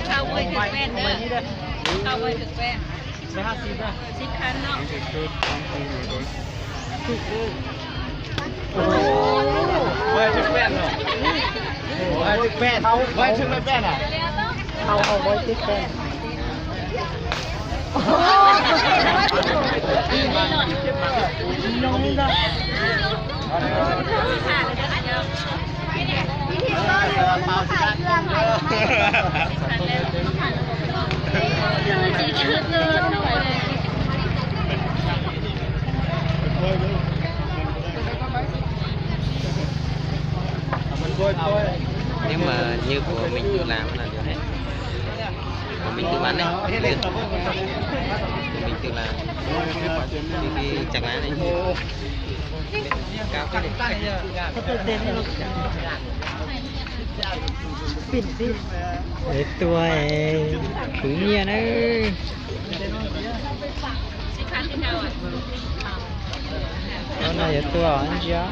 เข้าไว้ถึงแป้นเด้อ เข้าไว้ถึงแป้น สิบพันเนาะ ไว้ถึงแป้นเนาะ ไว้ถึงแป้น ไว้ถึงแป้นอ่ะ เอาเอาไว้ที่แป้น Nếu mà như của mình tự làm là được hết. Của mình tự ăn đấy. Của mình tự làm. Cái, cái chặt lá này. Cao cái này. Để tua khử nyiaj nữa. Con này giờ tua anh chưa?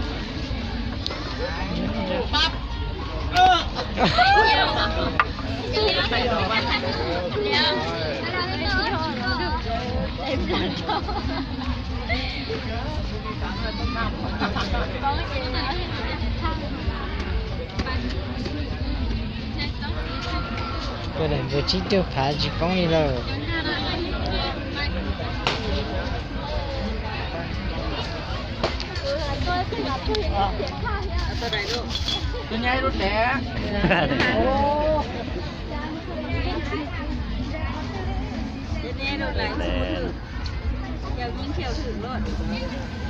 Tua daim npua tsib caug phav tsis poob li lawm.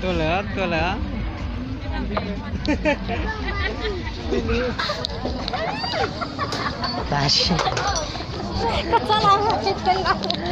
Tua lawm, tua lawm. Tab sis koj txhob lam tsis tau los.